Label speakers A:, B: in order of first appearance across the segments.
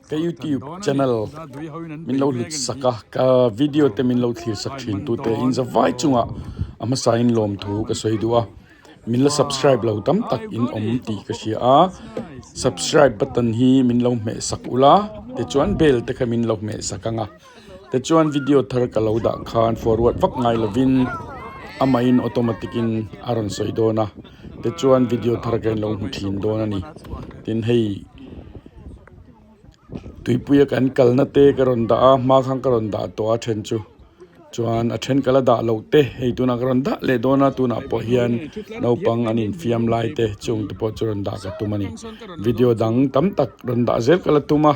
A: Ka youtube channel min lo hlut sak a ka video te min lo thlir sak thin tu te in zavai chungah a hmasa in lawmthu ka sawi duh a min la subscribe lo tam tak in awm tih ka hria a subscribe button hi min lo hmeh sak ula tichuan bell te kha min lo hmeh sak ang a tichuan video thar ka lo dah khan forward vak ngai lovin amahin automatic in a rawn sawi dawn a tichuan video thar ka inlo hmu thin dawn a ni tin hei. Tuipuia kan kalna te ka rawn dah a hma khan ka rawn dah tawh a then chu chuan a then ka la dah loh te hei tunah ka rawn dah leh dawn a tunah pawh hian naupang an infiam lai te chung te pawh chu rawn dah ka tum a ni video dang tam tak rawn dah zel ka la tum a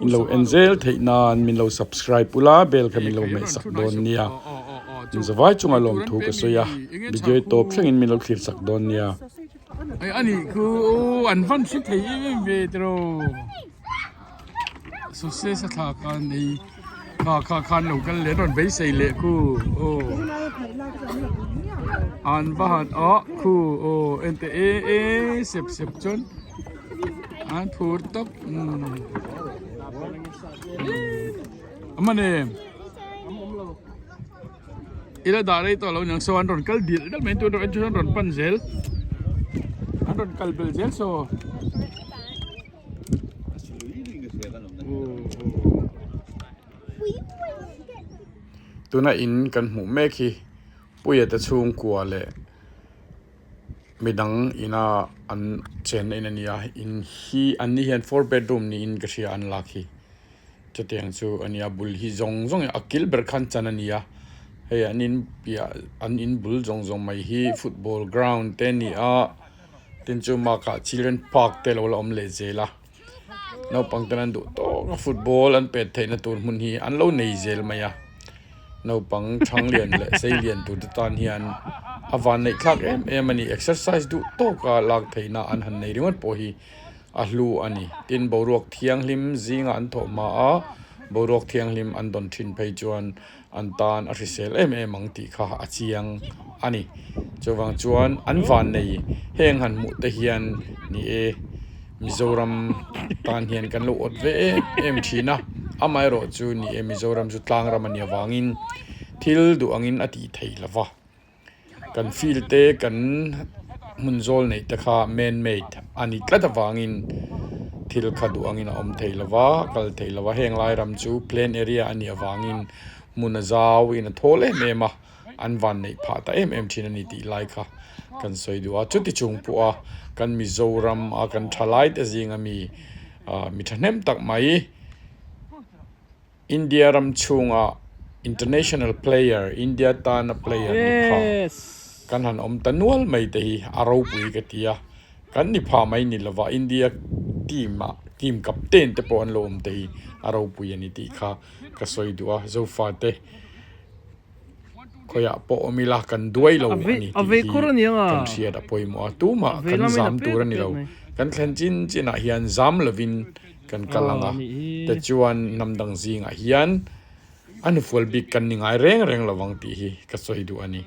A: in lo en zel theih nan min lo subscribe ula bell kha min lo hmeh sak dawn nia inzavai chunga lawmthu ka sawi a video hi tawp thlengin min lo thlir sak dawn nia.
B: Ei ani khu an van hre thei em em ve tiraw success a thla khan ei kha kha khan lo kal leh an rawn beisei leh khu aw an va han ah khu aw enteh e e sep sep chuan an phur tawp umm a man em. Ila dah rei tawh lo niang saw an rawn kal dil deuh mai tun erawh chuan an rawn pan zel an rawn kal bel zel saw
A: Tuna in kan hmuh mek hi Puia te chhungkua leh midang ina an chenna in a ni a in hi an ni hian four bedroom niin ka hria an lak hi. Chutiang chu a nia bul hi zawng zawng a kil ber khan chan a ni a hei an in piah an in bul zawng zawng mai hi football ground te a ni a tin chu bakah children park te a lo la awm leh zel a naupang ten an duh tawk a football an pet theihna tur hmun hi an lo nei zel mai a naupang thang lian leh sei lian tur te tan hian a van neih thlak em em a ni exercise duh tawk a lak theihna an han nei ringawt pawh hi. a hlu a ni. Tin, boruak thianghlim zinga an thawh hma a, boruak thianghlim an dawn thin phei chuan an tan a hrisel em em ang tih kha a chiang a ni. Chuvang chuan an vannei heng han hmuh te hian ni e, Mizoram tan hian kan lo awt ve em em thin a, amaherawhchu ni e Mizoram chu tlangram a nih avangin thil duh angin a tih thei lo va. Kan field te kan hmun zawl neih te kha man made a ni tlat avangin thil kha duh angin a awm thei lo va, kal thei lo va. Heng lai ram chu plain area a nih avangin hmun a zau in a thawl em em a, an van neih phah ta em em thin a ni tih lai kha kan sawi duh a. Chuti chung pawh a kan Mizoram a kan thalai te zinga mi mi thahnem tak mai. India ram chhunga international player, India tana player ni pha kan han awm ta nual mai te hi a ropui ka ti a, kan ni pha mai ni lova India team ah team captain te pawh an lo awm te hi a ropui a ni tih kha ka sawi duh a, Zofate khawiah pawh awm ila kan duai lo a ni tih hi kan hriat a pawimawh a, tumah kan zam tur a ni lo, kan thlen chin chinah hian zam lovin. Kan kal ang a, tichuan hnam dang zingah hian a hnufual bik kan ni ngai reng reng lo vang tih hi ka sawi duh a ni.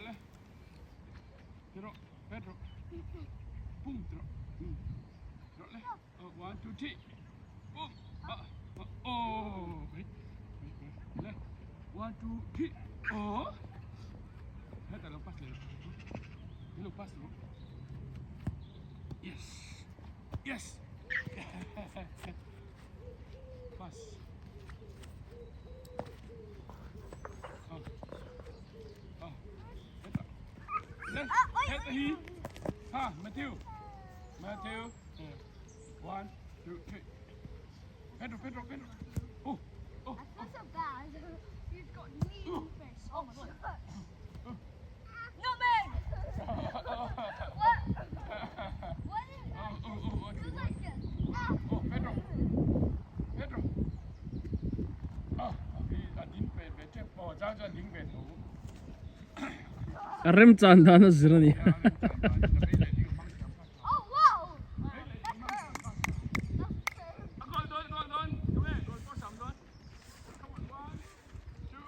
B: Yes! Pass. Oh. Oh. Hi. Ha, Matthew. Matthew. One, two, three. Pedro, Pedro, Pedro. Oh, oh.
C: I feel so bad. He's got knee in face. Oh my god. Not me! What? What is that? Looks like a- Ah!
B: Oh, Pedro. Pedro. Oh, a ding ve ve tep. Oh, cha cha ding ve tho.
D: A rem chan dan a zir a ni.
C: Oh, wow! That's That's
B: Goal don, goal don. Come here, goal for sam don. Come on, one, two,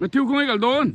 B: Matthew khawngaih kal dawn.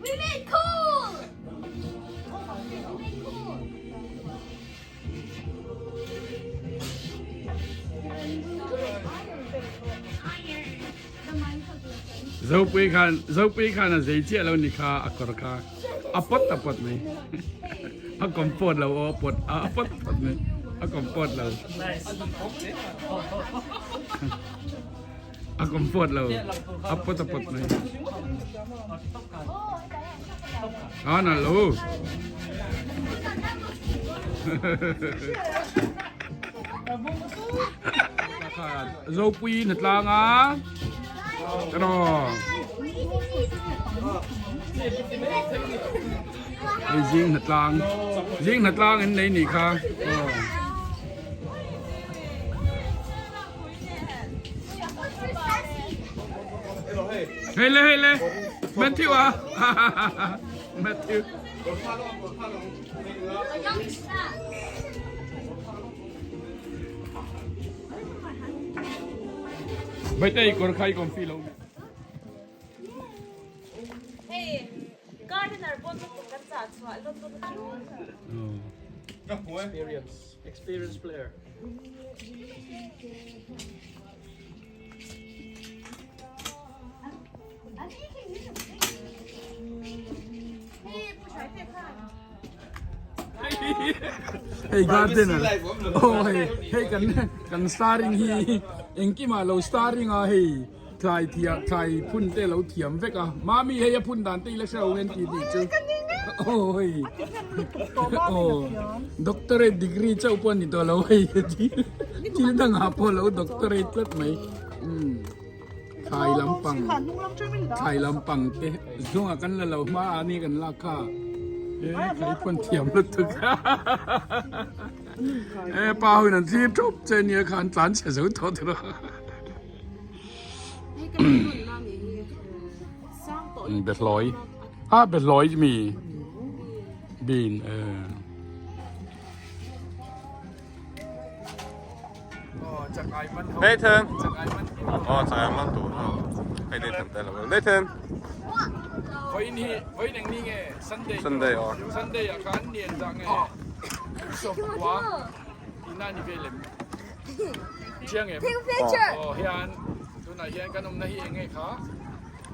C: We made cool! We made cool!
B: Zopui khan Zopui khan a zei chiah lo ni kha a kawr kha a pawt a pawt mai a comfort lo aw a pawt a pawt a pawt mai a comfort lo a comfort lo a pawt a pawt mai a na lo Zopui na tlang a Hei zing hnatlang zing hnatlang in nei nih kha aw. Hei le hei le Matthew a Matthew. Baitei kawr kha i kawm fi lo.
D: Hei gardener pawn lutuk kan chah chhuah lutuk chu.
E: Experience, experience player.
B: Hei gardener aw hei hei kan kan starring hi engkimah lo starring a hei thlai thiah thlai phun te lo thiam vek a mami hei a phun dan te ila hre lo ngen tih tih chu aw hei aw doctorate degree chauh pawh a ni tawh lo hei thil dangah pawh lo doctorate tlat mai umm. Thlai lampang thlai lampang te zungah kan la lo hma a ni kan lak kha e thlai pawn thiam lutuk e pa hun an thlir thup che nia kha an tlan chhe zo tawh tawh Behlawi a behlawi mi bean e
F: Nathan oh chai man tu hei Nathan te lo Nathan
B: Vawiin hi vawiin eng ni nge Sunday
F: Sunday aw
B: Sunday ah khan nian dah nge sawmkua tihna ni vel em chiang em aw hian tunah hian kan awmna hi eng nge kha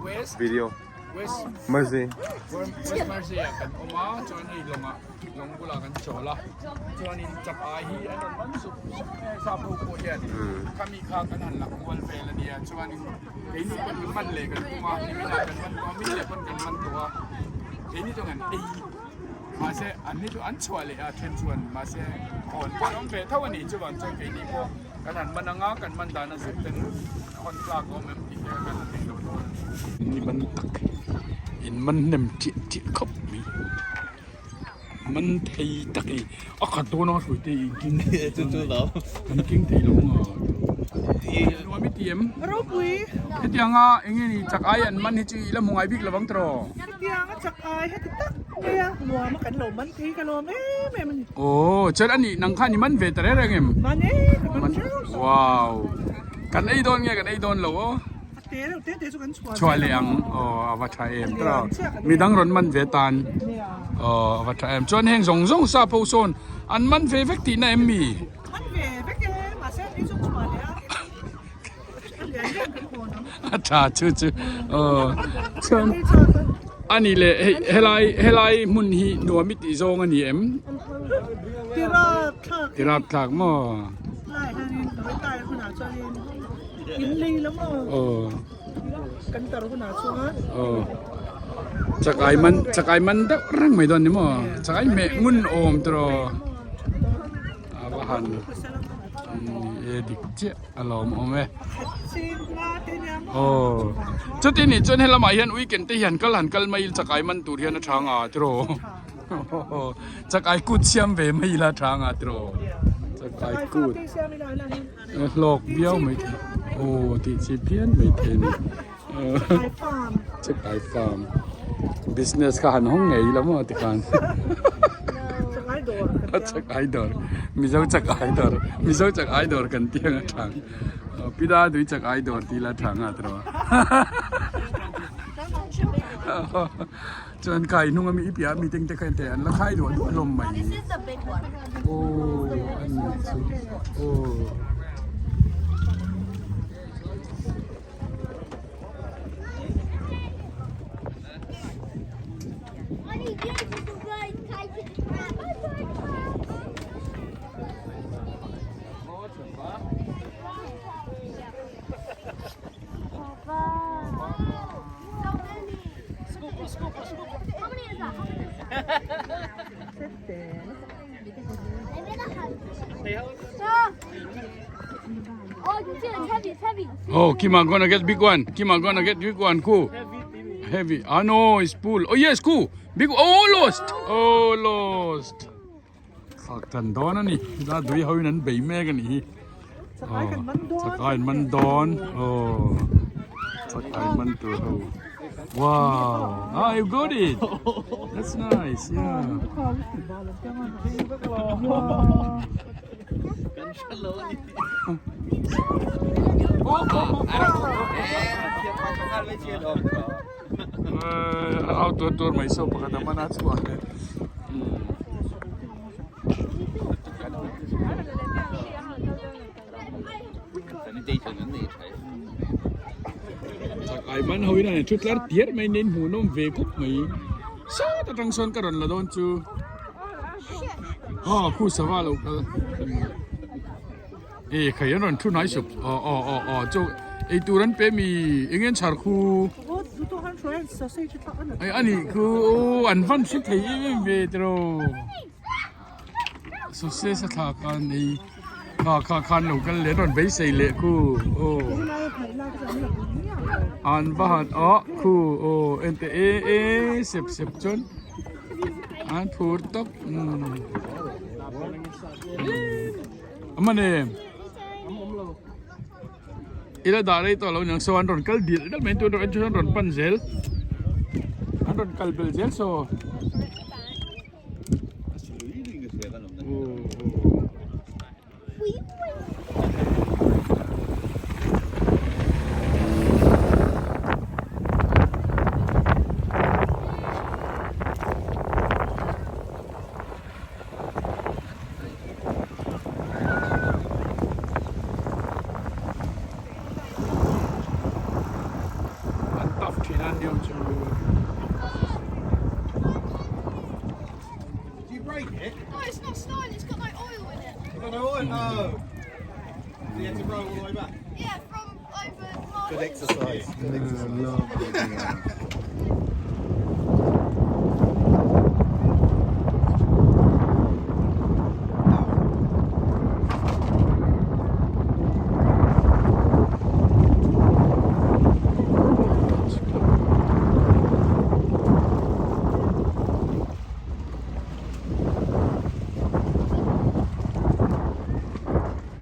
B: West
F: video
B: West
F: Mercy
B: West Mercy ah kan awm a chuan hei lawngah lawng bulah kan chawl a chuanin chap ai hi an rawn man sup sup mai a sap ho pawh hian khami kha kan han lak kual vel a nia chuanin keini pawn kan man leh kan tum a niminah kan man tawh a mi leh pawn kan man tawh a keini chuan kan ei mahse an ni chu an chhuah leh a then chuan mahse khawn pawh an awm ve tho a ni chuvang chuan keini pawh Kan han man anga kan man dan a zir ten hawn tlak a awm em tih te kan han nei lo dawn a ni. Ni man tak in man hnem chiah chiah khawp mai man thei tak i a khat dawn a hrui te i king kan king thei lo ang a nuam i ti em
G: Ropui
B: hetianga eng nge ni chak ai an man hi chu i la hmu ngai bik lovang tiraw
G: hetianga chak ai heti tak mai a nuam a kan lo man thei ka lawm em em a ni.
B: Aw chuan a nih nang khan i man ve ta reng reng em?
G: Man e, ka man teuh.
B: Wow kan ei dawn nge kan ei dawn lo aw?
G: A te deuh te te chu kan chhuah
B: Chhuah leh ang aw a va tha em tawh midang rawn man ve tan aw a va tha em chuan heng zawng zawng sa pho sawn an man ve vek tihna em mi?
G: Man ve vek e.
B: A tha chu chu aw chuan ani leh hei helai helai hmun hi nuam i tih zawng a ni em? Tirap thlak maw? Aw aw chakai man chakai man deuh reng mai dawn ni maw chakai meh ngun awm tiraw a va han ni e dik chiah a lawm awm e aw chuti nih chuan helamah hian weekend te hian kal han kal mai chakai man tur hian a tha nga tiraw chakai kut siam ve mai ila tha nga tiraw chakai kut hlawk viau mai thei aw tih chi phian mai thei a ni chakai farm business kha han hawng ngei ila maw tikhan chakai dawr mizo chakai dawr mizo chakai dawr kan tih ang a tha ang pida tui chakai dawr tih ila tha ang a tiraw Chuan kai hnung ami i piah mi teng te kha ente an la khai duah duah hlawm mai. Aw an ni chu aw. Oh, Kima gonna get big one. Kima gonna get big one. Cool. Heavy. Ah no, it's full. Oh yes, cool. Big. Oh, lost. Oh, lost. Thak tan dawn a ni. Heta dui hoin an bei mek a nih hi.
G: Chakai kan man dawn.
B: Chakai an man dawn. Aw. Chakai man tur ho. Wow. Ah, you got it. That's nice. Yeah. Au tur tur mai so pakhat a man a chhuah le. Chakai man ho in an thu tlar tiar mai nen hmuh nawm ve khawp mai. Sawt atang sawn ka rawn la dawn chu. Ha khu sava lo kal. E khai an rawn thu hnai sup aw aw aw aw chu ei tur an pe mi eng en chhar khu ai ani khu aw an van hre thei em em ve tiraw sausage a thlak a nei kha kha khan lo kal leh an rawn beisei leh khu aw an va han ah khu aw ente e e sep sep chuan an phur tawp umm. A man em? Ila dah rei tawh lo niang saw an rawn kal dil deuh mai tun erawh chuan an rawn pan zel an rawn kal bel zel saw. An tough thin a niang chu.